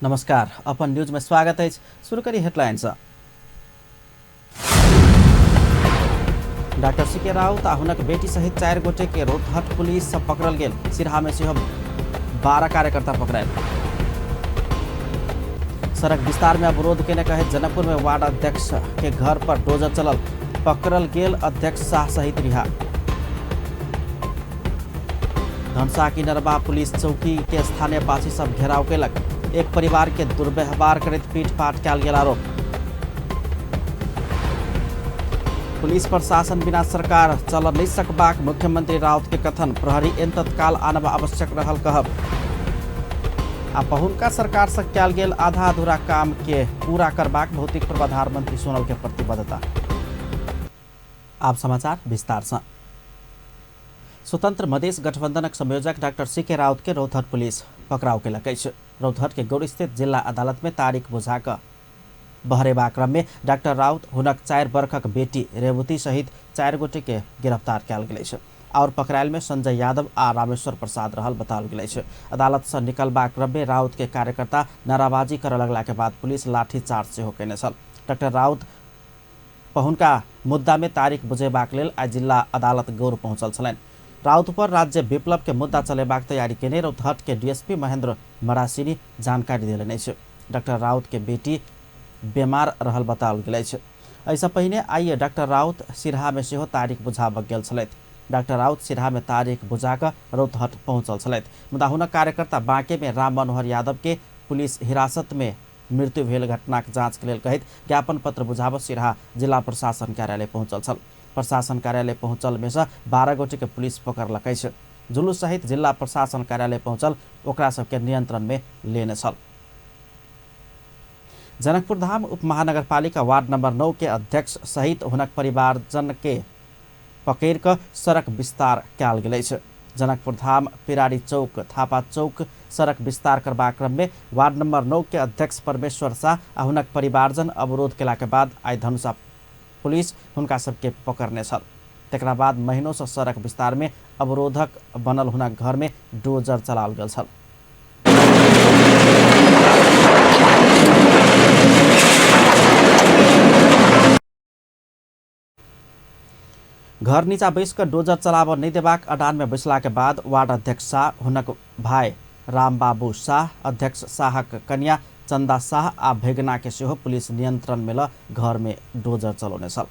नमस्कार, अपन न्यूज में स्वागत है। शुरू करी हेडलाइन से। डॉक्टर सी के राउत आ हुनक बेटी सहित 4 गोटे के रौतहट पुलिस सब पकड़ल गेल। सिरहा में सेहो 12 कार्यकर्ता पकड़ायल। सड़क विस्तार में अवरोध केने कहे जनकपुर में वार्ड अध्यक्ष के घर पर डोजर चलल, पकड़ल गेल अध्यक्ष शाह सहित रिहा। धनसा की नरबा पुलिस चौकी के स्थानीय वासी सब घेराव केलक, एक परिवार के दुर्व्यवहार करैत पीट पाट कयल गेल आरोप। पुलिस प्रशासन बिना सरकार चल नहीं सकबाक मुख्यमंत्री राउत के कथन, प्रहरी एन तत्काल आनब आवश्यक रहल कहब। आ पहुनका सरकार से कयल गेल आधा अधूरा काम के पूरा करबाक भौतिक पूर्वाधार मंत्री सोनल के प्रतिबद्धता। आप समाचार विस्तार से। स्वतंत्र मधेश गठबंधनक संयोजक डॉक्टर सी के राउत के रौतहट पुलिस पकड़ाव केलक अछि। रौतहट के गौर स्थित जिला अदालत में तारीख बुझा कऽ बहरेबा क्रम में डॉक्टर राउत हुनक 4 बरखक बेटी रेवती सहित 4 गोटे के गिरफ्तार कयल गेल अछि। और पकड़ायल में संजय यादव आ रामेश्वर प्रसाद रहल बताओल गेल अछि। अदालत से निकलबा क्रम में राउत के कार्यकर्ता नाराबाजी करऽ लगला के बाद पुलिस लाठीचार्ज सेहो केने छल। डॉक्टर राउत पहुनका मुद्दा में तारीख बुझेबाक लेल आइ जिला अदालत गौर पहुंचल छलनि। राउत पर राज्य विप्लव के मुद्दा चलेबाक तैयारी केने रौतहट के डीएसपी महेंद्र मरासिनी जानकारी देलनि अछि। डॉक्टर राउत के बेटी बीमार रहल बताओल गेल अछि। एहिसँ पहिने आइए डॉक्टर राउत सिरहा में सेहो तारीख बुझाबऽ गेल छलथि। डॉक्टर राउत सिरहा में तारीख बुझा कऽ रौतहट पहुंचल छलथि, मुदा हुनक कार्यकर्ता बांके में राम मनोहर यादव के पुलिस हिरासत में मृत्यु भेल घटनाक जांच के लेल कहैत ज्ञापन पत्र बुझाबऽ सिरहा जिला प्रशासन कार्यालय पहुंचल छल। प्रशासन कार्यालय पहुंचल में से 12 गोटे के पुलिस पकड़लक अछि। जुलूस सहित जिला प्रशासन कार्यालय पहुंचल ओकरा सबके नियंत्रण में लेने छल। जनकपुर धाम उप महानगरपालिका वार्ड नंबर 9 के अध्यक्ष सहित हुनक परिवारजन के पकड़ कऽ सड़क विस्तार कयल गेल अछि। जनकपुर धाम पिरारी चौक थापा चौक सड़क विस्तार करबाक क्रम में वार्ड नंबर 9 के अध्यक्ष परमेश्वर शाह आ हुनक परिवारजन अवरोध केला के बाद आइ धनुषा पुलिस हुनका सबके पकड़ने छल। तकरा बाद महीनों से सड़क विस्तार में अवरोधक बनल हुनक घर में डोजर चलाओल गेल छल। घर नीचा बैस कऽ डोजर चलाबऽ नहि देबाक अडान में बैसला के बाद वार्ड अध्यक्ष शाह, हुनक भाई रामबाबू शाह, अध्यक्ष शाहक कन्या चंदा शाह आ भेगना के सेहो पुलिस नियंत्रण में ल घर में डोजर चलौने छल।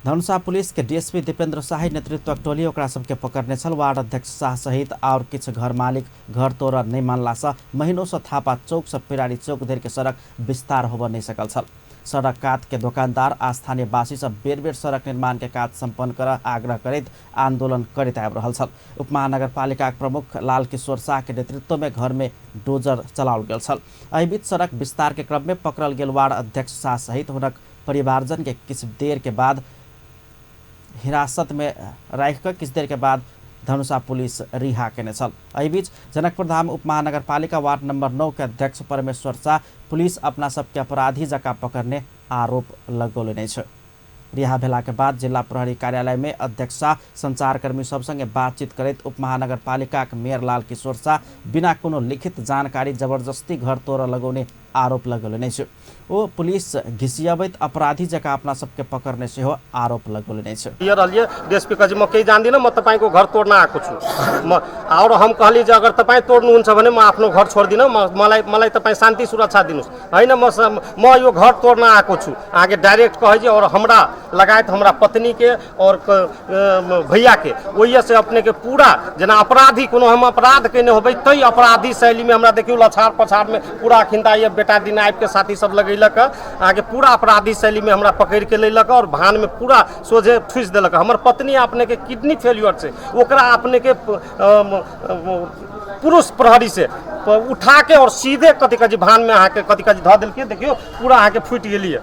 धनुषा पुलिस के डीएसपी दीपेंद्र शाही नेतृत्वक टोली ओकरा सबके पकड़ने छल। वार्ड अध्यक्ष शाह सहित और किछु घर मालिक घर तोड़ऽ नहि मानला से महीनों से थापा चौक से पिरारी चौक धरि के सड़क विस्तार होबऽ नहि सकल छल। सड़क कात के दोकानदार आ स्थानीय वासी सब बेर बेर सड़क निर्माण के काज संपन्न करऽ आग्रह करैत आंदोलन करैत आबि रहल छल। उपमहानगरपालिका प्रमुख लाल किशोर शाह के नेतृत्व में घर में डोजर चलाओल गेल छल। एहि बीच सड़क विस्तार के क्रम में पकड़ल गेल वार्ड अध्यक्ष शाह सहित हुनक परिवारजन के किछु देर के बाद हिरासत में राखि कऽ किछु देर के बाद धनुषा पुलिस रिहा केने छल। एहि बीच जनकपुर धाम उपमहानगरपालिका वार्ड नंबर 9 के अध्यक्ष परमेश्वर शाह पुलिस अपना सबके अपराधी जकाँ पकड़ने आरोप लगौलनि अछि। रिहा भेला के बाद जिला प्रहरी कार्यालय में अध्यक्ष शाह संचारकर्मी सब संगे बातचीत करैत उपमहानगरपालिकाक मेयर लाल किशोर शाह बिना कोनो लिखित जानकारी जबरदस्ती घर तोड़ऽ लगौने आरोप लगौलनि अछि। ओ पुलिस घिसियबैत अपराधी जकाँ अपना सबके पकड़ने सेहो आरोप लगौलनि अछि। ये रहलिए डीएसपी कहै म केही जान्दिनँ, म तपाईँको घर तोड्न आएको छु। म और हम कहली जे अगर तपाईँ तोड्नुहुन्छ भने म आफ्नो घर छोड्दिनँ, मलाई तपाईँ शान्ति सुरक्षा दिनुहोस्। होइन, म यो घर तोड्न आएको छु। अहाँके डाइरेक्ट कहै जे और हमरा लगायत हमरा पत्नीके और भैयाके ओहिसँ अपनेके पूरा जेना अपराधी कोनो हम अपराध केने होबै तै अपराधी शैलीमे हमरा देखियौ लछार पछाड़मे पूरा अखिन्दा ये बेटा दिन आबिके साथी सब लगेलक, अहाँके पूरा अपराधी शैलीमे हमरा पकड़िके लेलक और भानमे पूरा सोझे ठुसि देलक। हमर पत्नी अपनेके किडनी फेल्योर छै, ओकरा अपनेके पुरुष प्रहरी से उठाके और सीधे कथी कहै छै भानमे अहाँके कथी कहै छै धऽ देलकै। देखियौ पूरा अहाँके फुटि गेलियै।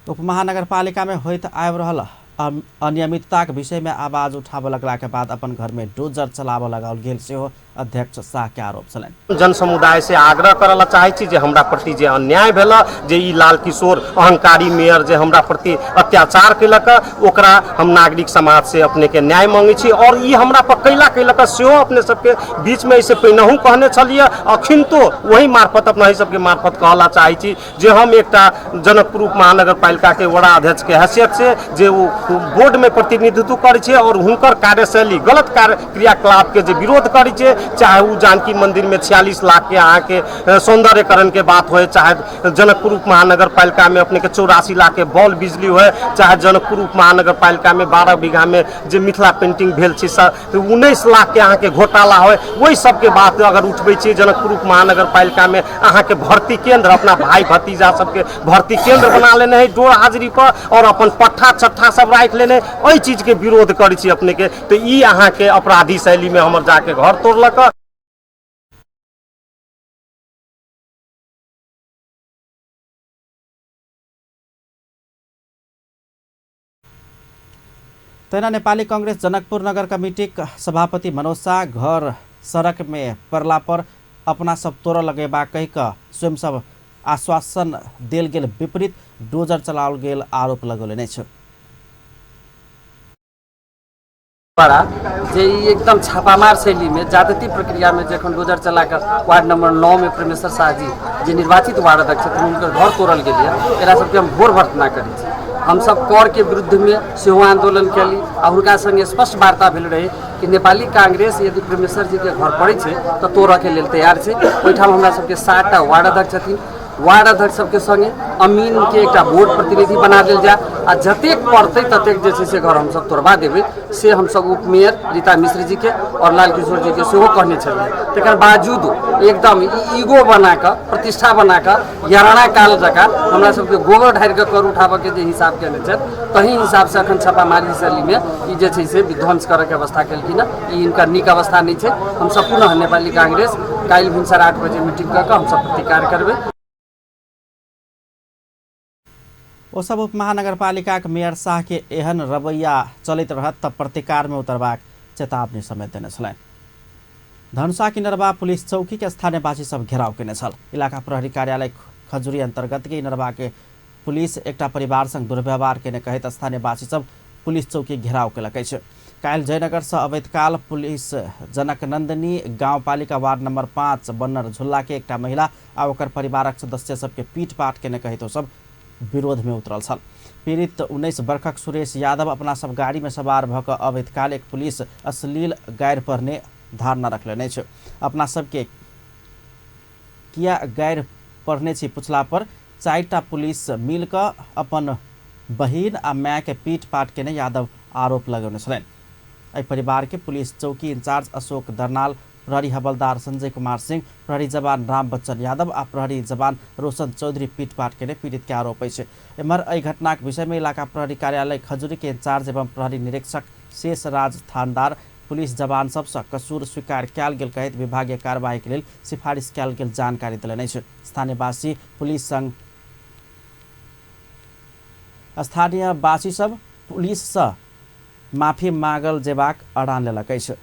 उपमहानगरपालिका में होइत आबि रहल अनियमितताक विषय में आवाज उठाबऽ लगला के बाद अपन घर में डोजर चलाबऽ लगाओल गेल सेहो अध्यक्ष शाह के आरोप छलनि। जन समुदाय से आग्रह करऽ ला चाहै छी जे हमरा प्रति जे अन्याय भेल, जे ई लाल किशोर अहंकारी मेयर जे हमरा प्रति अत्याचार केलक, ओकरा हम नागरिक समाज से अपने के न्याय मांगै छी। और ई हमरा पर कैला केलक सेहो अपने सबके बीच में ऐसे पहिनहु कहने छलियै, अखिनतो वही मार्फत अपना सबके मार्फत कहऽ ला चाहै छी जे हम एकटा जनकपुर उप महानगरपालिका के वड़ा अध्यक्ष के हैसियत से जे ओ बोर्ड में प्रतिनिधित्व करै छै और हुनकर कार्यशैली गलत कार्य क्रियाकलाप के जे विरोध करै छै, चाहे ओ जानकी मंदिर में 46 लाख के अहाँके सौंदर्यकरण के बात होय, चाहे जनकपुर उप महानगरपालिका में अपने के 84 लाख के बॉल बिजली होय, चाहे जनकपुर उप महानगरपालिका में 12 बीघा में जे मिथिला पेंटिंग भेल छै 19 लाख के अहाँके घोटाला होय, ओहि सबके बात अगर उठबै छियै। जनकपुर उप महानगरपालिका में अहाँके भर्ती केंद्र अपना भाई भतीजा सबके भर्ती केंद्र बना लेने है डोर हाजिरी पर और अपन पट्ठा चट्ठा सब राखि लेने, एहि चीजके विरोध करै छी अपने के। तऽ ई अहाँके अपराधी शैलीमे हमर जाके घर तोड़लक। तहिना नेपाली कांग्रेस जनकपुर नगर कमिटीक सभापति मनोज शाह घर सड़क में पड़ला पर अपना सब तोड़ऽ लगेबाक कहि कऽ स्वयं सब आश्वासन देल गेल विपरीत डोजर चलाओल गेल आरोप लगौलनि अछि। बड़ा जे ई एकदम छापामार शैलीमे जादती प्रक्रियामे जखन डोजर चला कऽ वार्ड नंबर 9 मे परमेश्वर शाह जी जे निर्वाचित वार्ड अध्यक्ष छथिन हुनकर घर तोड़ल गेल यऽ, एकरा सबके हम घोर भर्त्सना करै छी। हमसब करके विरुद्धमे सेहो आंदोलन केली आ हुनका संगे स्पष्ट वार्ता भेल रहै कि नेपाली कांग्रेस यदि परमेश्वर जीके घर पड़ै छै तऽ तोड़ऽके लेल तैयार छै। ओहिठाम हमरा सबके 7टा वार्ड अध्यक्ष छथिन, वार्ड अध्यक्ष सबके संगे अमीनके एकटा बोर्ड प्रतिनिधि बना देल जाय आ जतेक पड़तै ततेक जे छै से घर हमसब तोड़बा देबै, से हमसब उपमेयर रीता मिश्र जीके आओर लाल किशोर जीके सेहो कहने छलियै। तकर बावजूद एकदम ईगो बनाकऽ प्रतिष्ठा बनाकऽ याराना काल जकाँ हमरा सबके गोबर ढारिकऽ कर उठाबऽके जे हिसाब केने छथि तही हिसाबसँ अखन छापामारी शैलीमे ई जे छै से विध्वंस करऽके अवस्था केलखिन हँ। ई हिनकर नीक अवस्था नहि छै। हमसब पुनः नेपाली कांग्रेस काल्हि भिनसर 8 बजे मीटिंग कऽ कऽ हमसब प्रतिकार करबै। ओ सब उपमहानगरपालिकाक मेयर शाह के एहन रवैया चलैत रहत तऽ प्रतिकार में उतरबाक चेतावनी समेत देने छलनि। धनुषा के इनरवा पुलिस चौकी के स्थानीयवासी सब घेराव केने छल। इलाका प्रहरी कार्यालय खजुरी अंतर्गत के इनरवा के पुलिस एकटा परिवार संग दुर्व्यवहार केने कहैत स्थानीयवासी सब पुलिस चौकी घेराव केलक अछि। काल्हि जयनगर से अबैत काल पुलिस जनकनंदनी गांवपालिका वार्ड नंबर 5 बन्नर झुल्ला के एकटा महिला आ ओकर परिवारक सदस्य सबके पीट पाट केने कहैत ओ सब विरोध में उतरल छल। पीड़ित 19 वर्षक सुरेश यादव अपना सब गाड़ी में सवार भऽ कऽ अबैत काल एक पुलिस अश्लील गारि पढ़ने धारणा रखलनि अछि। अपना सबके किया गारि पढ़ने छी पूछला पर 4टा पुलिस मिल कऽ अपन बहिन आ माय के पीट पाट केने यादव आरोप लगौने छलनि। एहि परिवार के पुलिस चौकी इंचार्ज अशोक दरनाल, प्रहरी हवलदार संजय कुमार सिंह, प्रहरी जवान राम बच्चन यादव आ प्रहरी जवान रोशन चौधरी पीटपाट केने पीड़ित के आरोप अछि। एम्हर एहि घटनाक विषय में इलाका प्रहरी कार्यालय खजुरी के इंचार्ज एवं प्रहरी निरीक्षक शेषराज थानदार पुलिस जवान सबसँ कसूर स्वीकार कयल गेल कहैत विभागीय कार्यवाही के लेल सिफारिश कयल गेल जानकारी देलनि अछि। स्थानीयवासी पुलिस संग स्थानीयवासी सब पुलिस सँ माफी मांगल जेबाक अड़ान लेलक अछि।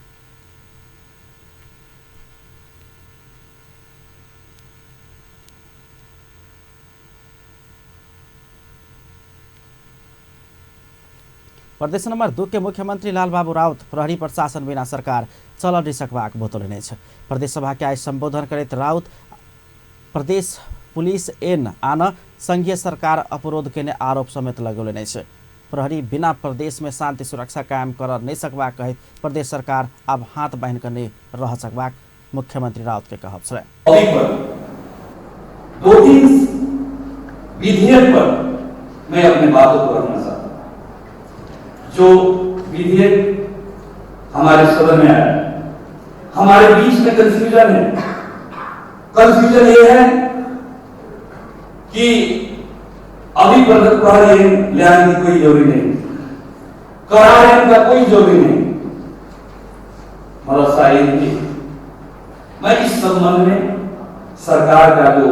प्रदेश नंबर 2 के मुख्यमंत्री लालबाबू राउत प्रहरी प्रशासन बिना सरकार चल नहि सकबाक बतौलनि अछि। प्रदेश सभा के आइ संबोधन करैत राउत प्रदेश पुलिस एन आन संघीय सरकार अवरोध केने आरोप समेत लगौलनि अछि। प्रहरी बिना प्रदेश में शांति सुरक्षा कायम कर नहि सकबाक कहैत प्रदेश सरकार आब हाथ बान्हि कऽ नहि रह सकबाक मुख्यमंत्री राउत के कहब छलनि। पर 2-3 विधेयक पर मैं अपने बातों को रखना चाहता हूं। जो विधेयक हमारे सदन में आया, हमारे बीच में कंफ्यूजन है। कंफ्यूजन ये है कि अभी प्रहरी ले आने की कोई जरूरी नहीं, करार का कोई जरूरी नहीं। मतलब साइन मैं इस संबंध में सरकार का जो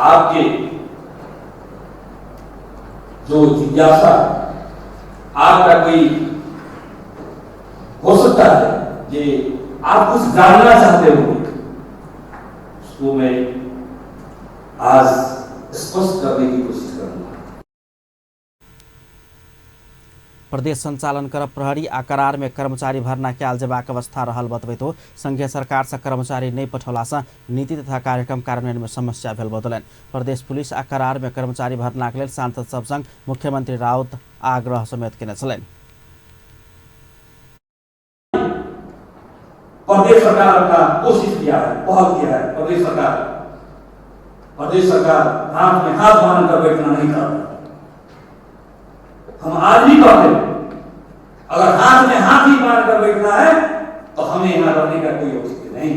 आपके जो जिज्ञासा आपका कोई हो सकता है कि आप कुछ जानना चाहते हो, उसको मैं आज स्पष्ट करने की कोशिश करूंगा। प्रदेश संचालन करब प्रहरी आ करार में कर्मचारी भर्ना कयल जेबाक अवस्था रहल बतबैतो संघीय सरकार से कर्मचारी नहि पठौला से नीति तथा कार्यक्रम कार्यान्वयन में समस्या भेल बतौलनि। प्रदेश पुलिस आ करार में कर्मचारी भर्ना के लेल सांसद सब संग मुख्यमंत्री राउत आग्रह समेत केने छलनि। प्रदेश सरकार अपना कोशिश किया है, पहल किया है। प्रदेश सरकार हाथ में हाथ बांध कर बैठना नहीं चाहता। हम आज भी कहते हैं, अगर हाथ में हाथ ही बांध कर बैठना है तो हमें यहां रहने का कोई औचित्य नहीं।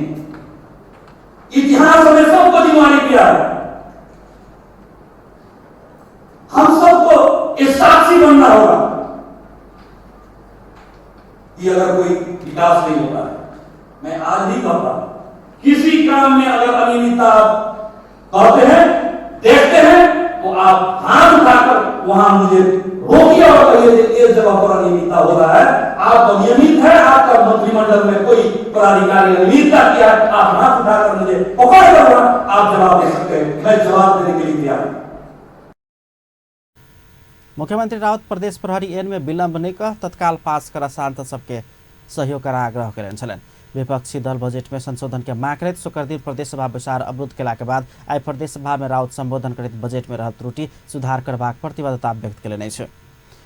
इतिहास हमें सबको जिम्मेवारी दिया है, हम सबको इस साक्षी बनना होगा कि अगर कोई विकास नहीं होता है, मैं आज भी कहता हूं, किसी काम में अगर अनियमितता कहते हैं, देखते हैं, तो आप हाथ उठाकर वहां मुझे रोकिए और कहिए ये जगह पर अनियमितता हो रहा है, आप अनियमित है, आपका मंत्रिमंडल में कोई पदाधिकारी अनियमितता किया है, आप हाथ उठाकर मुझे पकड़ कर आप जवाब दे सकते हैं, मैं जवाब देने के लिए तैयार हूं। मुख्यमंत्री राउत प्रदेश प्रहरी ऐन में विलंब नहीं कह तत्काल पास कर सांसद सबके सहयोग कर आग्रह कयलनि छलनि। विपक्षी दल बजट में संशोधन के मांग करैत शुक्रदिन प्रदेश सभा बैसार अवरुद्ध केला के बाद आइ प्रदेश सभा में राउत संबोधन करैत बजट में रहल त्रुटि सुधार करबाक प्रतिबद्धता व्यक्त कयलनि अछि।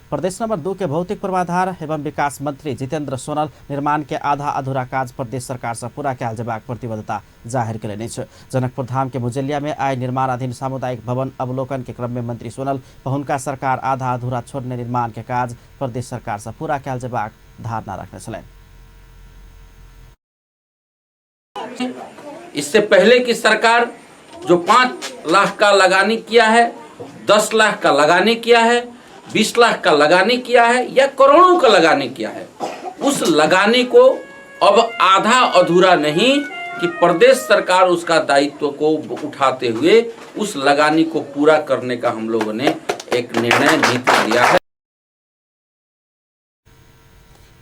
प्रदेश नंबर 2 के भौतिक पूर्वाधार एवं विकास मंत्री जितेंद्र सोनल निर्माण के आधा अधूरा काज प्रदेश सरकार से पूरा कयल जेबाक प्रतिबद्धता जाहिर कयलनि अछि। जनकपुर धाम के मुजलिया में आइ निर्माणाधीन सामुदायिक भवन अवलोकन के क्रम में मंत्री सोनल हुनका सरकार आधा अधूरा छोड़ने निर्माण के काज प्रदेश सरकार से पूरा कयल जेबाक धारणा रखने छलनि। इससे पहले की सरकार जो 5 लाख का लगानी किया है, 10 लाख का लगानी किया है, 20 लाख का लगानी किया है या करोड़ों का लगानी किया है, उस लगानी को अब आधा अधूरा नहीं कि प्रदेश सरकार उसका दायित्व को उठाते हुए उस लगानी को पूरा करने का हम लोगों ने एक निर्णय नीति लिया है।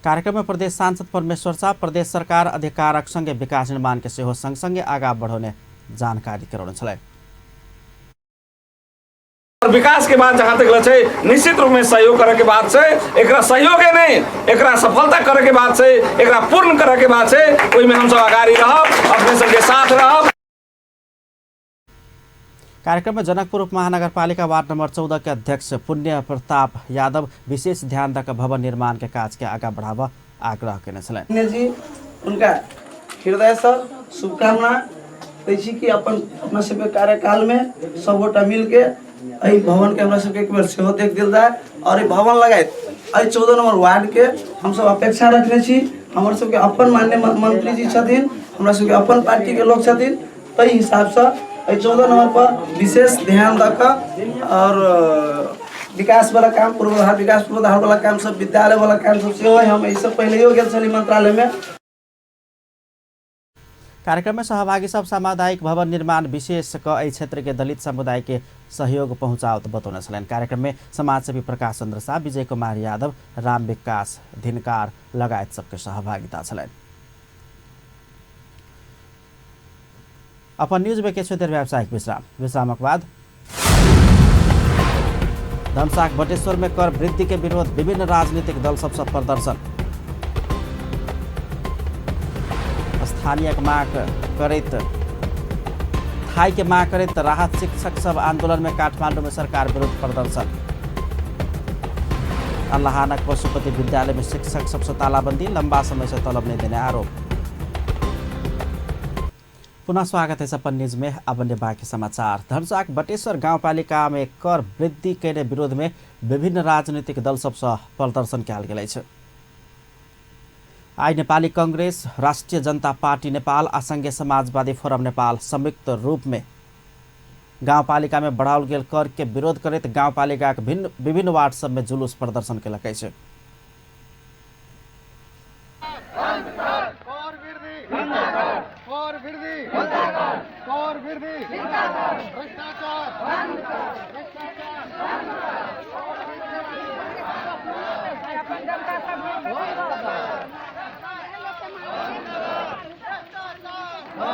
कार्यक्रम में प्रदेश सांसद परमेश्वर शाह प्रदेश सरकार अधिकारक संगे विकास निर्माण के सेहो संग संगे आगा बढ़ौने जानकारी करौने छलै। विकास के बात जहाँ तक छै निश्चित रूप में सहयोग करे के बात छै, एकरा सहयोगे नहीं एकरा सफलता करे के बात छै, एकरा पूर्ण करे के बात छै, ओहिमे हम सब अगाडि रहब, अपने सबके साथ रहब। कार्यक्रम में जनकपुर उप महानगरपालिका वार्ड नंबर 14 के अध्यक्ष पुण्य प्रताप यादव विशेष ध्यान दक भवन निर्माण के काज के आगा बढ़ावा आग्रह केने छलनि। जी उनका हृदय से शुभकामना दै छी कि अपन अपना सबके कार्यकाल में सब गोटा मिलके एहि भवन के हमरा सबके एक बेर सेहो देख देल जाय और एहि भवन लगायत एहि 14 नंबर वार्ड के हम सब अपेक्षा रखने छी। हमर सबके अपन माननीय मंत्री जी छथिन, हमरा सबके अपन पार्टी के लोग छथिन, ताहि हिसाबसँ एहि 14 नंबर पर विशेष ध्यान दऽ कऽ और विकास वाला काम, पूर्वाधार विकास पूर्वाधार वाला काम सब, विद्यालय वाला काम सब सेहो हम एहिसँ पहिलेयो गेल छली मंत्रालय में। कार्यक्रम में सहभागी सब सामुदायिक भवन निर्माण विशेष क एहि क्षेत्र के दलित समुदाय के सहयोग पहुँचाओत बतौने छलनि। कार्यक्रम में समाजसेवी प्रकाश चंद्र साह, विजय कुमार यादव, राम विकास धिनकार लगायत सबके सहभागिता छलनि। अपन न्यूज में किछु देर व्यावसायिक विश्राम, विश्रामक बाद धनसाक बटेश्वर में कर वृद्धि के विरोध विभिन्न राजनीतिक दल सबसँ प्रदर्शन। स्थानीय माग करैत थाई के माग करैत राहत शिक्षक सब आंदोलन में काठमांडू में सरकार विरुद्ध प्रदर्शन। अल्लाहानक पशुपति विद्यालय में शिक्षक सबसे तालाबंदी, लंबा समय से तलब नहीं देने आरोप। पुनः स्वागत है अपन न्यूज में। अब अन्य बाकी समाचार। धनसाक बटेश्वर गाउँपालिका में कर वृद्धि के विरोध में विभिन्न राजनीतिक दल सबसँ प्रदर्शन कयल गेल अछि। आइ नेपाली कांग्रेस, राष्ट्रिय जनता पार्टी नेपाल आ संघीय समाजवादी फोरम नेपाल संयुक्त रूप में गाउँपालिका में बढ़ाओल गेल कर के विरोध करैत गाउँपालिका के विभिन्न वार्ड सब में जुलूस प्रदर्शन केलक अछि।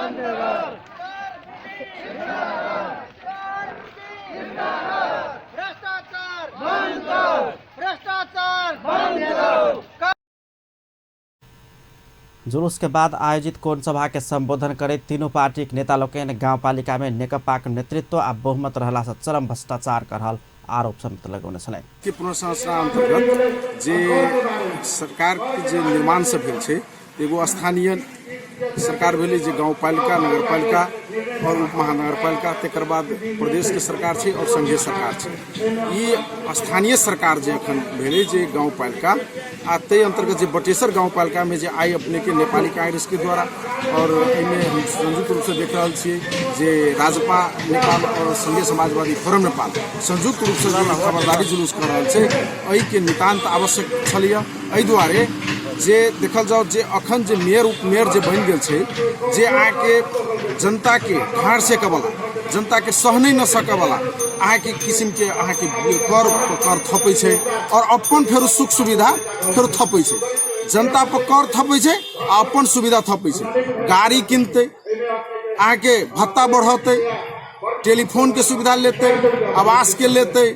जुलूस के बाद आयोजित कोण सभा के संबोधन करैत तीनू पार्टीक नेता लोकनि गाउँपालिका में नेकपाक नेतृत्व आ बहुमत रहला से चरम भ्रष्टाचार कर रहल आरोप समेत लगौने छलनि। के पुनर्संरचना अंतर्गत जे सरकार के जे निर्माण सब भेल छै, एगो स्थानीय सरकार भेलै जे गाउँपालिका, नगरपालिका और उप महानगरपालिका, तकर बाद प्रदेश के सरकार छै और संघीय सरकार छै। ई स्थानीय सरकार जे अखन भेलै जे गाउँपालिका आ ताहि अंतर्गत जे बटेसर गाउँपालिका में जे आइ अपने के नेपाली कांग्रेस के द्वारा और एहिमे हम संयुक्त रूप से देख रहल छियै जे राजपा नेपाल और संघीय समाजवादी फोरम नेपाल संयुक्त रूप से जे खबरदारी जुलूस कर रहल छै, एहिके नितान्त आवश्यक छलैया। एहि दुआरे जे देखल जाओ जे अखन जे मेयर उपमेयर जे बनि गेल छै, जे अहाँके जनताके ढाँढ़ सेकऽवला, जनताके सहनै न सकऽवला अहाँके किसिमके अहाँके कर कर थपै छै और अपन फेरो सुख सुविधा फेरो थपै छै। जनता पर कर थपै छै आ अपन सुविधा थपै छै। गाड़ी किनतै, अहाँके भत्ता बढ़ौतै, टेलीफोन के सुविधा लेतै, आवास के लेतै,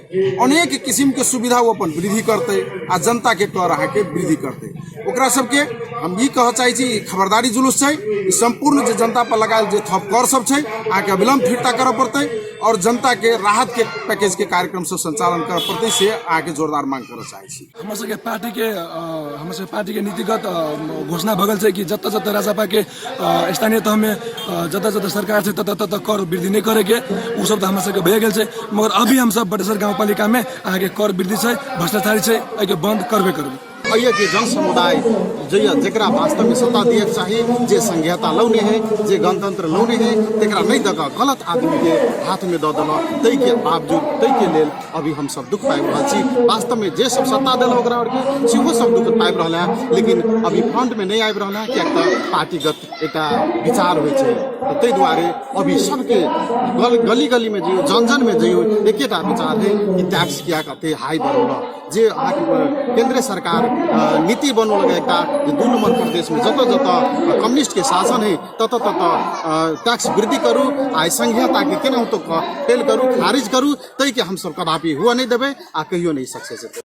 अनेक किसिम के सुविधा ओ अपन वृद्धि करतै आ जनता के कर अहाँके वृद्धि करतै। ओकरा सबके हम ई कहऽ चाहै छी, ई खबरदारी जुलूस छै, ई सम्पूर्ण जे जनता पर लगायल जे थप कर सब छै अहाँके अविलंब फिर्ता करऽ पड़तै और जनता के राहत के पैकेज के कार्यक्रम सब संचालन करऽ पड़तै, से अहाँके जोरदार मांग करऽ चाहै छी। हमर सबके पार्टी के हमर सबके पार्टी के नीतिगत घोषणा भऽ गेल छै कि जतऽ जतऽ राजपा के स्थानीय तहमे जतऽ जतऽ सरकार छै ततऽ ततऽ कर वृद्धि नहि करैके, ओ सब तऽ हमर सबके भए गेल छै। मगर अभी हमसब बटेसर गाउँपालिकामे अहाँके कर वृद्धि छै, भ्रष्टाचारी छै, एहिके बन्द करबे करबै। एहिके जन समुदाय जे जकरा वास्तवमे सत्ता दिएके चाही, जे संघीयता लौने है, जे गणतंत्र लौने है, तकरा नहि दऽ कऽ गलत आदमीके हाथमे दऽ देलक, ताहिके बावजूद ताहिके लेल अभी हमसब दुख पाबि रहल छी। वास्तवमे जे सब सत्ता देलक ओकरा आरके सेहो सब दुख पाबि रहल है, लेकिन अभी फ्रंटमे नहि आबि रहल है, किएक तऽ पार्टीगत एकटा विचार होइ छै। तऽ ताहि दुआरे अभी सबके गली गलीमे जइयौ, जन जनमे जइयौ, एकेटा विचार है कि टैक्स किएक एते हाई बढ़ौलक। जे अहाँके केंद्रीय सरकार नीति बनौलक एकटा जे 2 नंबर प्रदेशमे जतऽ जतऽ कम्युनिस्टके शासन है ततऽ ततऽ टैक्स वृद्धि करू आ संघीयताके केनाहितो फेल करू, खारिज करू, ताहिके हमसब कदापि हुअ नहि देबै आ कहियो नहि सक्सेस हेतै।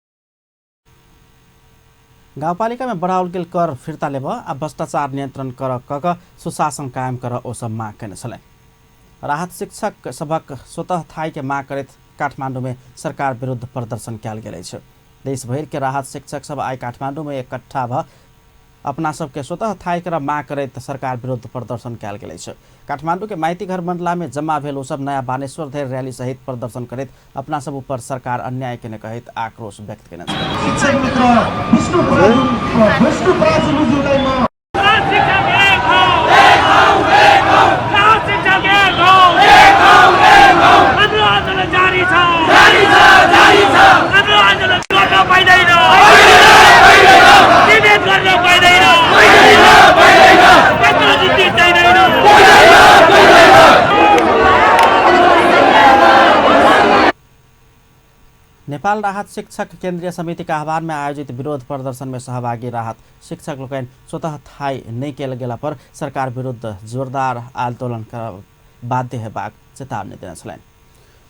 गाउँपालिकामे बढ़ाओल गेल कर फिर्ता लेब आ भ्रष्टाचार नियन्त्रण कर कऽ सुशासन कायम कर ओ सब माग केने छलै। राहत शिक्षक सभक स्वतः थाई के माग करैत काठमाडौँमे सरकार विरुद्ध प्रदर्शन कयल गेल अछि। देशभरि के राहत शिक्षक सब आइ काठमाडौँमे इकट्ठा भऽ अपना सबके स्वतः थाई कर माग करैत सरकार विरुद्ध प्रदर्शन कयल गेल अछि। काठमाडौँ के माइतीघर मंडला में जम्मा भेल ओ सब नया बानेश्वर धरि रैली सहित प्रदर्शन करैत अपना सब ऊपर सरकार अन्याय केने कहैत आक्रोश व्यक्त केने छल। शिक्षक मित्र विष्णु पराजुलीज्यूलाई म नेपाल राहत शिक्षक केंद्रीय समिति के आह्वान में आयोजित विरोध प्रदर्शन में सहभागी राहत शिक्षक लोकनि स्वतः थाई नहि कयल गेला पर सरकार विरुद्ध जोरदार आंदोलन करब बाध्य हेबाक चेतावनी देने छलनि।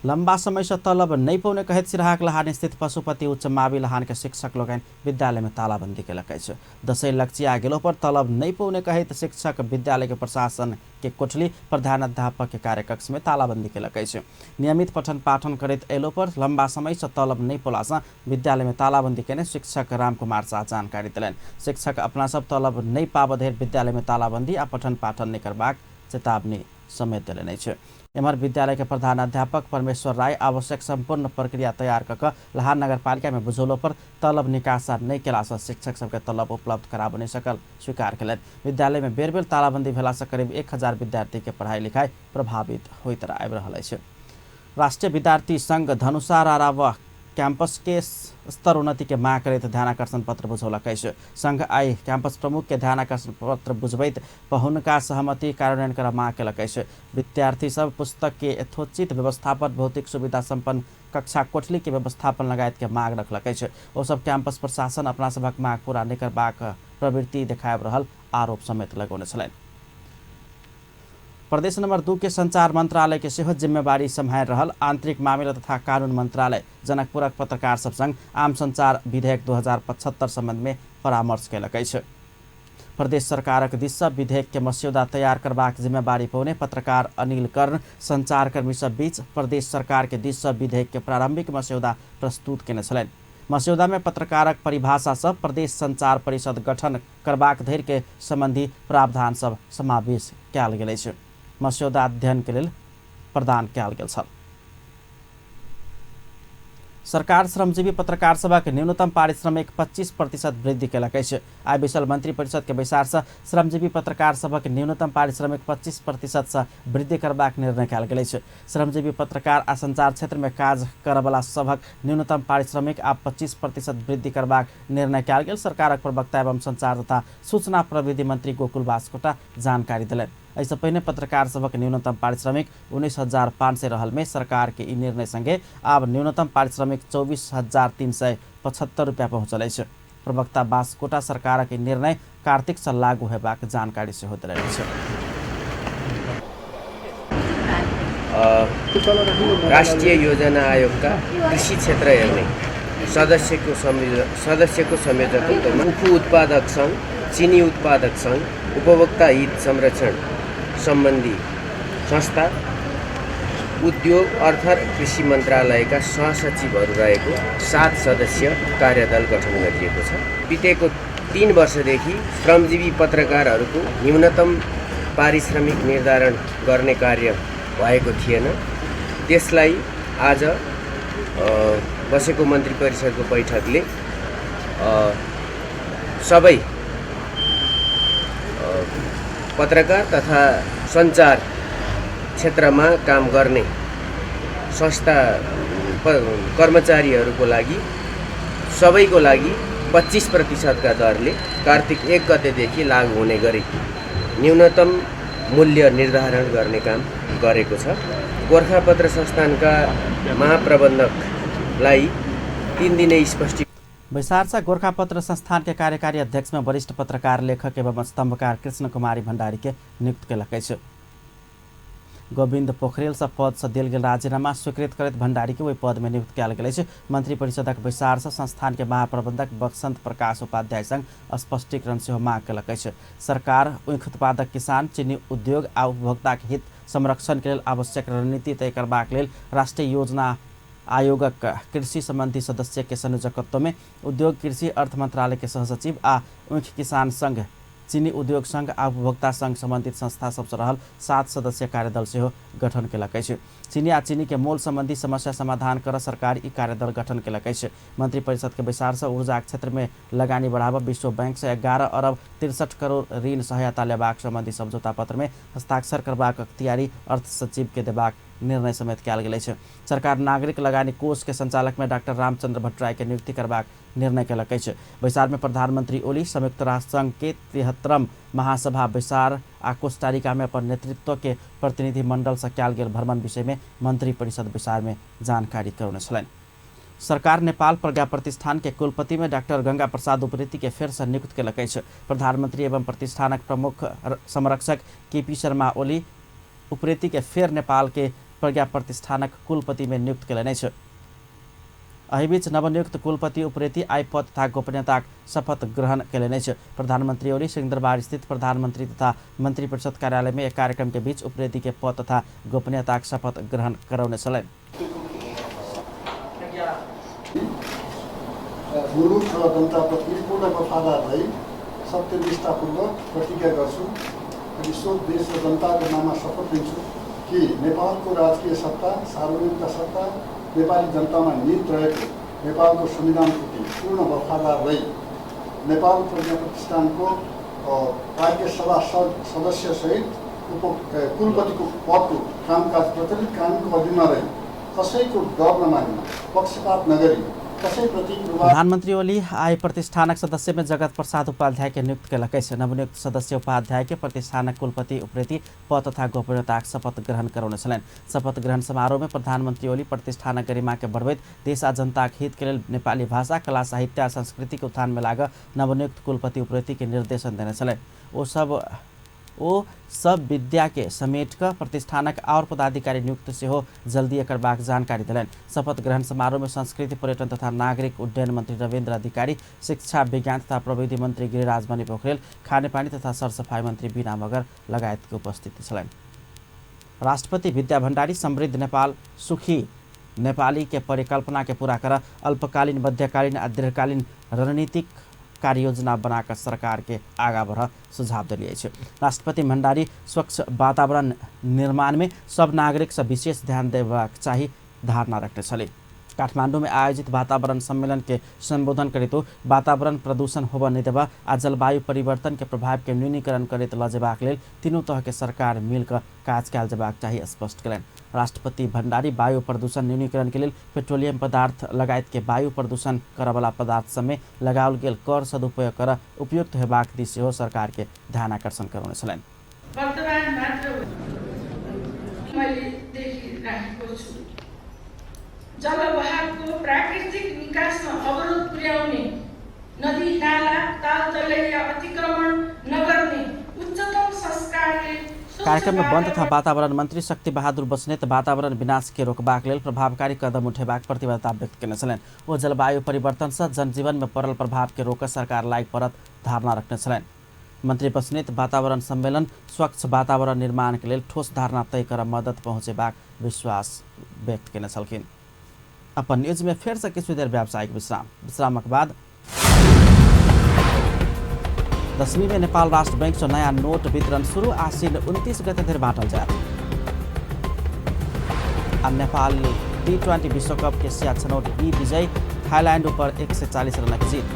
लंबा समय से तलब नहि पौने कहैत सिराहाक लहान स्थित पशुपति उच्च मावि लहान के शिक्षक लोकनि विद्यालय में तालाबंदी केलक अछि। दसैँ लगचिया गेलो पर तलब नहि पौने कहैत शिक्षक विद्यालय के प्रशासन के कोठली प्रधानाध्यापक के कार्यकक्ष में तालाबंदी केलक अछि। नियमित पठन पाठन करैत अयलो पर लंबा समय से तलब नहि पौला से विद्यालय में तालाबंदी केने शिक्षक रामकुमार शाह जानकारी देलनि। शिक्षक अपना सब तलब नहि पाबऽ धरि विद्यालय में तालाबंदी आ पठन पाठन नहि करबाक चेतावनी समेत देलनि अछि। एम्हर विद्यालय के प्रधानाध्यापक परमेश्वर राय आवश्यक संपूर्ण प्रक्रिया तैयार कऽ कऽ लहान नगरपालिका में बुझौलो पर तलब निकासा नहि केला से शिक्षक सबके तलब उपलब्ध कराबऽ नहि सकल स्वीकार केलनि। विद्यालय में बेर बेर तालाबंदी भेला से करीब 1000 विद्यार्थी के पढ़ाई लिखाई प्रभावित होइत आबि रहल अछि। राष्ट्रीय विद्यार्थी संघ धनुषा रारा व कैंपस के स्तर उन्नति के मांग करैत ध्यानाकर्षण पत्र बुझौलक अछि। संघ आइ कैंपस प्रमुख के ध्यानाकर्षण पत्र बुझबैत पहुनका सहमति कार्यान्वयन कर मांग केलक अछि। विद्यार्थी सब पुस्तक के यथोचित व्यवस्थापन, भौतिक सुविधा संपन्न कक्षा कोठली के व्यवस्थापन लगायत के मांग रखलक अछि। ओ सब कैंपस प्रशासन अपना सभक मांग पूरा नहि करबाक प्रवृत्ति देखाबि रहल आरोप समेत लगौने छलनि। प्रदेश नंबर 2 के संचार मंत्रालय के सेहो जिम्मेवारी सम्हारि रहल आंतरिक मामिला तथा कानून मंत्रालय जनकपुरक पत्रकार सब संग आम संचार विधेयक 2075 संबंध में परामर्श कयलक अछि। प्रदेश सरकारक दिस सँ विधेयक के मस्यौदा तैयार करबाक जिम्मेवारी पौने पत्रकार अनिल कर्ण संचारकर्मी सब बीच प्रदेश सरकार के दिस सँ विधेयक के प्रारंभिक मस्यौदा प्रस्तुत केने छलनि। मस्यौदा में पत्रकारक परिभाषा सब प्रदेश संचार परिषद गठन करबाक धरि के संबंधी प्रावधान सब समावेश कयल गेल अछि। मस्यौदा अध्ययन के लेल प्रदान कयल गेल छल। सरकार श्रमजीवी पत्रकार सभक न्यूनतम पारिश्रमिक 25% वृद्धि कयलक अछि। आइ बैसल मंत्री परिषद के बैसार से श्रमजीवी पत्रकार सभक न्यूनतम पारिश्रमिक 25% से वृद्धि करबाक निर्णय कयल गेल अछि। श्रमजीवी पत्रकार आ संचार क्षेत्र में काज करऽवला सभक न्यूनतम पारिश्रमिक आ 25% वृद्धि करबाक निर्णय कयल गेल सरकारक प्रवक्ता एवं संचार तथा सूचना प्रविधि मंत्री गोकुल बास्कोटा जानकारी देलनि। एहिसँ पहिने पत्रकार सभक न्यूनतम पारिश्रमिक 19,500 रहल में सरकार के ई निर्णय संगे आब न्यूनतम पारिश्रमिक 24,375 रुपया पहुँचल अछि। प्रवक्ता बास्कोटा सरकारक ई निर्णय कार्तिक से लागू हेबाक जानकारी सेहो देलनि अछि। राष्ट्रिय योजना आयोगका कृषि क्षेत्र हेर्ने सदस्यको संयोजकत्वमा उखु उत्पादक सङ्घ, चिनी उत्पादक सङ्घ, उपभोक्ता हित संरक्षण सम्बन्धी संस्था, उद्योग अर्थ र कृषि मन्त्रालयका सहसचिवहरू रहेको 7 सदस्यीय कार्यदल गठन गरिएको छ। बितेको 3 वर्षदेखि श्रमजीवी पत्रकारहरूको न्यूनतम पारिश्रमिक निर्धारण गर्ने कार्य भएको थिएन। त्यसलाई आज बसेको मन्त्री परिषदको बैठकले सबै पत्रकार तथा सञ्चार क्षेत्रमा काम गर्ने संस्था कर्मचारीहरूको लागि सबैको लागि 25% का दरले कार्तिक 1 गतेदेखि लागू हुने गरी न्यूनतम मूल्य निर्धारण गर्ने काम गरेको छ। गोरखापत्र संस्थानका महाप्रबन्धकलाई 3 दिने स्पष्टी। बैसारसा गोरखापत्र संस्थान के कार्यकारी अध्यक्ष में वरिष्ठ पत्रकार, लेखक एवं स्तंभकार कृष्ण कुमारी भंडारी के नियुक्त कयलक अछि। गोविंद पोखरेल से पद से देल गेल राजीनामा स्वीकृत करैत भंडारी के ओहि पद में नियुक्त कयल गेल अछि। मंत्री परिषदक बैसार से संस्थान के महाप्रबंधक बसंत प्रकाश उपाध्याय संग स्पष्टीकरण सेहो मांग कयलक अछि। सरकार ऊख उत्पादक किसान, चीनी उद्योग आ उपभोक्ताक हित संरक्षण के लेल आवश्यक रणनीति तय करबाक लेल राष्ट्रीय योजना आयोगक कृषि संबंधी सदस्य के संयोजकत्व में उद्योग कृषि अर्थ मंत्रालय के सहसचिव आ ऊख किसान संघ, चीनी उद्योग संघ आ उपभोक्ता संघ संबंधित संस्था सबसँ रहल 7 सदस्यीय कार्यदल सेहो गठन कयलक अछि। चीनी आ चीनी के मोल संबंधी समस्या समाधान कर सरकार ई कार्यदल गठन कयलक अछि। मंत्री परिषद के बैसार से ऊर्जा क्षेत्र में लगानी बढ़ावा विश्व बैंक से 11 अरब 63 करोड़ ऋण सहायता लेबाक संबंधी समझौता पत्र में हस्ताक्षर करबाक अख्तियारी अर्थ सचिव के देबाक निर्णय समेत कयल गेल अछि। सरकार नागरिक लगानी कोष के संचालक में डॉक्टर रामचंद्र भट्टराई के नियुक्ति करबाक निर्णय कयलक अछि। बैसार में प्रधानमंत्री ओली संयुक्त राष्ट्र संघ के 73म महासभा बैसार आ कोस्टारिका में अपन नेतृत्व के प्रतिनिधि मंडल से कयल गेल भ्रमण विषय में मंत्री परिषद बैसार में जानकारी करौने छलनि। सरकार नेपाल प्रज्ञा प्रतिष्ठान के कुलपति में डॉक्टर गंगा प्रसाद उप्रेती के फेर से नियुक्त कयलक अछि। प्रधानमंत्री एवं प्रतिष्ठानक प्रमुख संरक्षक केपी शर्मा ओली उप्रेती के फेर नेपाल के प्रज्ञा प्रतिष्ठानक कुलपति में नियुक्त कयलनि अछि। एहि बीच नवनियुक्त कुलपति उप्रेती आइ पद तथा गोपनीयताक शपथ ग्रहण कयलनि अछि। प्रधानमंत्री ओली सिंहदरबार स्थित प्रधानमंत्री तथा मंत्री परिषद कार्यालय में एक कार्यक्रम के बीच उप्रेती के पद तथा गोपनीयताक शपथ ग्रहण करौने छलनि। मुलुक र जनताप्रति पूर्ण वफादार रही सत्यनिष्ठापूर्वक प्रतिज्ञा गर्छु अनि सो देश र जनताको नाममा शपथ लिन्छु कि नेपालको राजकीय सत्ता, सार्वभौमिकता सत्ता, नेपाली जनतामा निहित रहेको नेपालको संविधानप्रति पूर्ण वफादार रही नेपाल प्रज्ञा प्रतिष्ठानको राज्यसभा सदस्यसहित उप कुलपतिको पदको कामकाज प्रचलित कानुनको अधीनमा रही कसैको डर नमानी पक्षपात नगरी कसैप्रति। प्रधानमंत्री ओली आइ प्रतिष्ठानक सदस्य में जगत प्रसाद उपाध्याय के नियुक्त कयलक अछि। नवनियुक्त सदस्य उपाध्याय के प्रतिष्ठानक कुलपति उप्रेती पद तथा गोपनीयताक शपथ ग्रहण करौने छलनि। शपथ ग्रहण समारोह में प्रधानमंत्री ओली प्रतिष्ठानक गरिमा के बढ़बैत देश आ जनताक हित के लेल नेपाली भाषा, कला, साहित्य आ संस्कृति के उत्थान में लाग नवनियुक्त कुलपति उप्रेती के निर्देशन देने छलनि। ओ सब ओ सब विद्या के समेट कऽ प्रतिष्ठानक आओर पदाधिकारी नियुक्त सेहो जल्दी करबाक जानकारी देलनि। शपथ ग्रहण समारोह में संस्कृति, पर्यटन तथा नागरिक उड्डयन मंत्री रविन्द्र अधिकारी, शिक्षा, विज्ञान तथा प्रविधि मंत्री गिरिराज मणि पोखरेल, खानेपानी तथा सरसफाई मंत्री बीना मगर लगायत के उपस्थिति छलनि। राष्ट्रपति विद्या भण्डारी समृद्ध नेपाल सुखी नेपाली के परिकल्पना के पूरा कर अल्पकालीन, मध्यकालीन आ दीर्घकालीन रणनीतिक कार्ययोजना बनाकर सरकार के आगा बढ़ सुझाव देलिए अछि। राष्ट्रपति भण्डारी स्वच्छ वातावरण निर्माण में सब नागरिक से विशेष ध्यान देबाक चाही धारणा रखने छली। काठमांडू में आयोजित वातावरण सम्मेलन के संबोधन करैत वातावरण प्रदूषण होबय नहि देबा आ जलवायु परिवर्तन के प्रभाव के न्यूनीकरण करैत ल जेबाक लेल तीनू तह के सरकार मिलकर काज कयल जेबाक चाही स्पष्ट कयलनि। राष्ट्रपति भण्डारी वायु प्रदूषण न्यूनीकरण के लेल पेट्रोलियम पदार्थ लगायत के वायु प्रदूषण करऽवला पदार्थ सबमे लगाओल गेल कर सदुपयोग कर उपयुक्त हेबाक दिस सेहो सरकार के ध्यान आकर्षण करौने छलनि। वर्तमान मात्र मैले देखिराखेको छु। जलबहावको प्राकृतिक निकासमा अवरोध पुर्याउने, नदी नाला ताल तलैया अतिक्रमण नगर्ने उच्चतम संस्कारले। कार्यक्रम में वन तथा वातावरण मंत्री शक्ति बहादुर बस्नेत वातावरण विनाश के रोकबाक लेल प्रभावकारी कदम उठेबाक प्रतिबद्धता व्यक्त केने छलनि। ओ जलवायु परिवर्तन से जनजीवन में पड़ल प्रभाव के रोक सरकार लागि पड़त धारणा रखने छलनि। मंत्री बस्नेत वातावरण सम्मेलन स्वच्छ वातावरण निर्माण के लेल ठोस धारणा तय कर मदद पहुँचेबाक विश्वास व्यक्त केने छलखिन। अपन न्यूज में फेर से किछु देर व्यावसायिक विश्राम, विश्रामक बाद दसवीं में नेपाल राष्ट्र बैंक से नया नोट वितरण शुरू, आश्विन 29 गते धरि बांटल जायत। आ नेपाल T20 विश्वकप के एशिया छनौट ई विजय, थाईलैंड ऊपर 140 रनक जीत।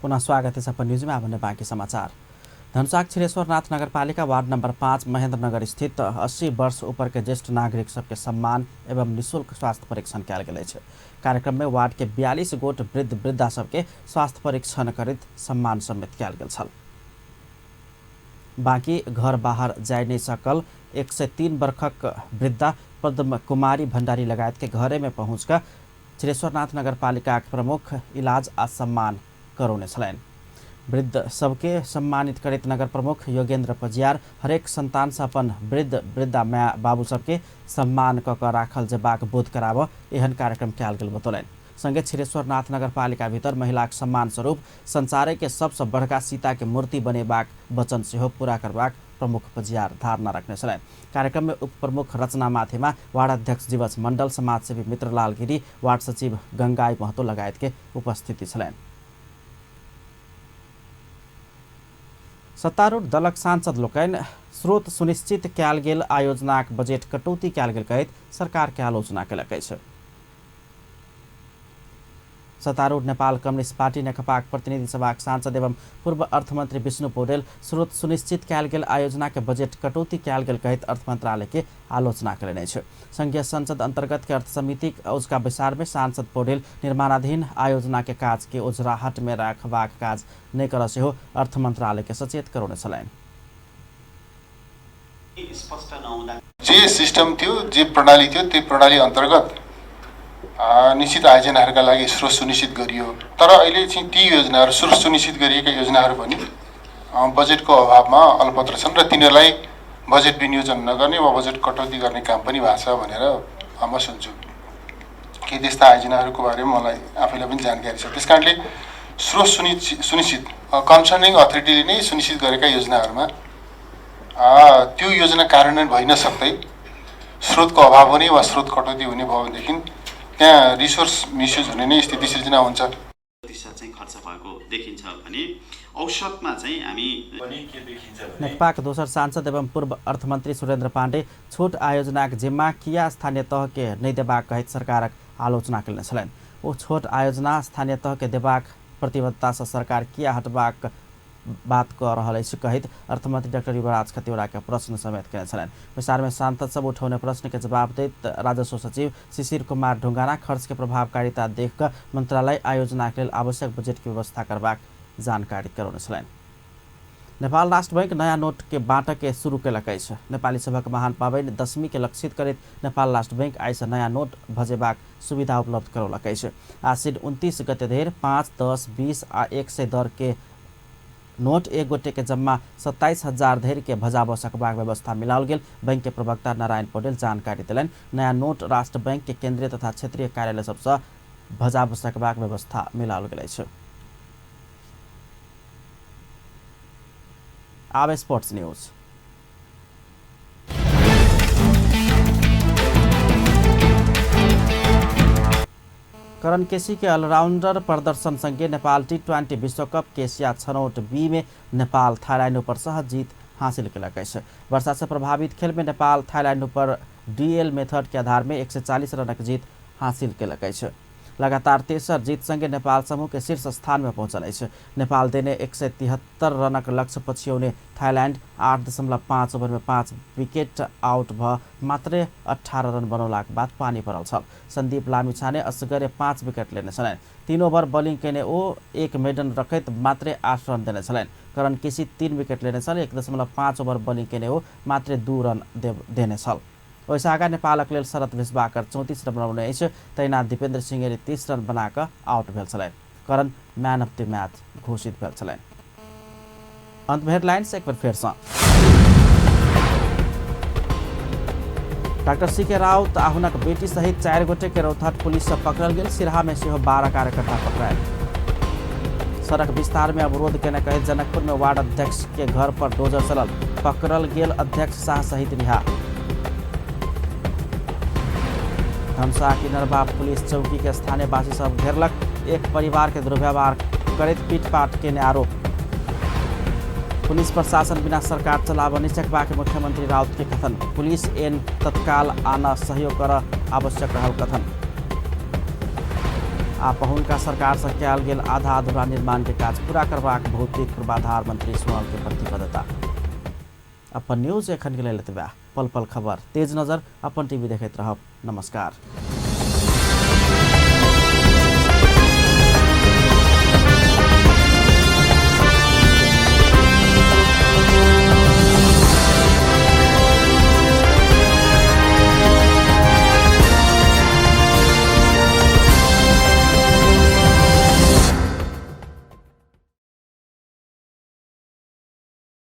पुनः स्वागत है अपन न्यूज में। आब बाँकी समाचार। धनुषाक क्षीरेश्वरनाथ नगरपालिका वार्ड नंबर 5 महेंद्रनगर स्थित 80 वर्ष ऊपर के ज्येष्ठ नागरिक सबके सम्मान एवं निःशुल्क स्वास्थ्य परीक्षण कयल गेल अछि। कार्यक्रम में वार्ड के 42 गोट वृद्ध वृद्धा सबके स्वास्थ्य परीक्षण करैत सम्मान समेत कयल गेल छल। बाँकी घर बाहर जाय नहि सकल 103 वर्षक वृद्धा पद्म कुमारी भण्डारी लगायत के घरे में पहुँच कऽ क्षीरेश्वरनाथ नगरपालिकाक प्रमुख इलाज आ सम्मान करौने छलनि। वृद्ध सबके सम्मानित करैत नगर प्रमुख योगेंद्र पजियार हरेक संतान से अपन वृद्ध वृद्धा माय बाबू सबके सम्मान कऽ कऽ राखल जेबाक बोध कराबऽ एहन कार्यक्रम कयल गेल बतौलनि। संगे क्षीरेश्वरनाथ नगरपालिका भीतर महिलाक सम्मान स्वरूप संसारे के सबसँ बड़का सीता के मूर्ति बनेबाक वचन सेहो पूरा करबाक प्रमुख पजियार धारणा रखने छलनि। कार्यक्रम में उप प्रमुख रचना माथेमा, वार्ड अध्यक्ष जीवछ मंडल, समाजसेवी मित्रलाल गिरी, वार्ड सचिव गंगाई महतो लगायत के उपस्थिति छलनि। सत्तारूढ़ दलक सांसद लोकनि स्रोत सुनिश्चित कयल गेल आयोजनाक बजट कटौती कयल गेल कहैत सरकार के आलोचना कयलक अछि। सत्तारूढ़ नेपाल कम्युनिस्ट पार्टी नेकपाक प्रतिनिधि सभाक सांसद एवं पूर्व अर्थमंत्री विष्णु पौडेल स्रोत सुनिश्चित कयल गेल आयोजना के बजट कटौती कयल गेल कहैत अर्थ मंत्रालय के आलोचना कयलनि अछि। संघीय संसद अंतर्गत के अर्थ समिति औजका बैसार में सांसद पौडेल निर्माणाधीन आयोजना के काज के ओझराहट में राखबाक काज नहि करऽ सेहो अर्थ मंत्रालय के सचेत करौने छलनि। जे सिस्टम थियो, जे प्रणाली थियो, त्यो प्रणाली अन्तर्गत निश्चित आयोजनाहरूका लागि स्रोत सुनिश्चित गरियो। तर अहिले चाहिँ ती योजनाहरू, स्रोत सुनिश्चित गरिएका योजनाहरू पनि बजेटको अभावमा अल्पत्र छन् र तिनीहरूलाई बजेट विनियोजन नगर्ने वा बजेट कटौती गर्ने काम पनि भएको छ भनेर म सुन्छु। केही त्यस्ता आयोजनाहरूको बारेमा मलाई आफैलाई पनि जानकारी छ। त्यस कारणले स्रोत सुनिश्चित कन्सर्निङ अथोरिटीले नै सुनिश्चित गरेका योजनाहरूमा त्यो योजना कार्यान्वयन भइ नसक्दै स्रोतको अभाव हुने वा स्रोत कटौती हुने भयो भनेदेखि त्यहाँ रिसोर्स मिसयुज हुने नै स्थिति सिर्जना हुन्छ। प्रतिशत चाहिँ खर्च भएको देखिन्छ भने औसतमा चाहिँ हामी नेकपाक दोसर सांसद एवं पूर्व अर्थमन्त्री सुरेन्द्र पाण्डे छोट आयोजनाक जिम्मा किया स्थानीय तह के नहि देबाक कहैत सरकारक आलोचना कयने छलनि। ओ छोट आयोजना स्थानीय तह के देबाक प्रतिबद्धता से सरकार किया हटबाक बात कऽ रहल अछि कहैत अर्थमंत्री डाक्टर युवराज खतिवड़ा के प्रश्न समेत कयने छलनि। बैसार में सांसद सब उठौने प्रश्न के जवाब दैत राजस्व सचिव शिशिर कुमार ढुंगाना खर्च के प्रभावकारिता देख कऽ मंत्रालय आयोजना के लेल आवश्यक बजट के व्यवस्था करबाक जानकारी करौने छलनि। नेपाल राष्ट्र बैंक नयाँ नोट के बाँट के शुरू केलक अछि। नेपाली सभक महान पाबनि दशमी के लक्षित करैत नेपाल राष्ट्र बैंक आइ से नयाँ नोट भजेबाक सुविधा उपलब्ध करौलक अछि। आश्विन 29 गते धरि 5, 10, 20 आ 100 दर के नोट एक गोटे के जम्मा 27,000 धरि के भजाबऽ सकबाक व्यवस्था मिलाओल गेल बैंक के प्रवक्ता नारायण पौडेल जानकारी देलनि। नया नोट राष्ट्र बैंक के केंद्रीय तथा क्षेत्रीय कार्यालय सबसँ भजाबऽ सकबाक व्यवस्था मिलाओल गेल अछि। आब स्पोर्ट्स न्यूज। करण केसी के अलराउंडर प्रदर्शन संगे नेपाल T20 विश्वकप के एशिया छनौट बी में नेपाल थाईलैंड ऊपर सहज जीत हासिल केलक अछि। वर्षा से प्रभावित खेल में नेपाल थाईलैंड ऊपर डीएल मेथड के आधार में 140 रनक जीत हासिल केलक अछि। लगातार तेसर जीत संगे नेपाल समूह के शीर्ष स्थान में पहुंचल अछि। नेपाल देने 173 रनक लक्ष्य पछियौने थाईलैंड 8.5 ओभर में 5 विकेट आउट भ मात्रै 18 रन बनौलाक बाद पानी पड़ल छल। संदीप लामिछाने असगरे 5 विकेट लेने छलनि। 3 ओभर बॉलिंग केने ओ 1 मेडन रखैत मात्रै 8 रन देने छलनि। करण केसी 3 विकेट लेने छल। 1.5 ओभर बॉलिंग केने ओ मात्रै 2 रन देने छल। ओहिसँ आगाँ नेपालक लेल शरद विश्वाकर 34 रन बनौने अछि। तहिना दीपेन्द्र सिंह 30 रन बना कऽ आउट भेल छलनि। Karan man of the match घोषित भेल छलनि। अंत में हेडलाइंस एक बेर फेरसँ। डाक्टर सी के राउत आ हुनक बेटी सहित 4 गोटे के रौतहट पुलिस से पकड़ल गेल। सिरहा में सेहो 12 कार्यकर्ता पकड़ायल। सड़क विस्तार में अवरोध केने कहैत जनकपुर में वार्ड अध्यक्ष के घर पर डोजर चलल। पकड़ल गेल अध्यक्ष शाह सहित रिहा। धमसा किनरबा पुलिस चौकी के स्थानीयवासी सब घेरलक। एक परिवार के दुर्व्यवहार करैत पीटपाट केने आरोप। पुलिस प्रशासन बिना सरकार चलाबऽ नहि सकबाक मुख्यमंत्री राउत के कथन। पुलिस एन तत्काल आना सहयोग कर आवश्यक रहल कथन। आ पहुनका सरकार से कयल गेल आधा अधूरा निर्माण के काज पूरा करबाक भौतिक पूर्वाधार मंत्री सुनल के प्रतिबद्धता। अपन न्यूज एखन के लेल एतबे। पल पल खबर तेज नजर अपन टीवी देखैत रहब। नमस्कार।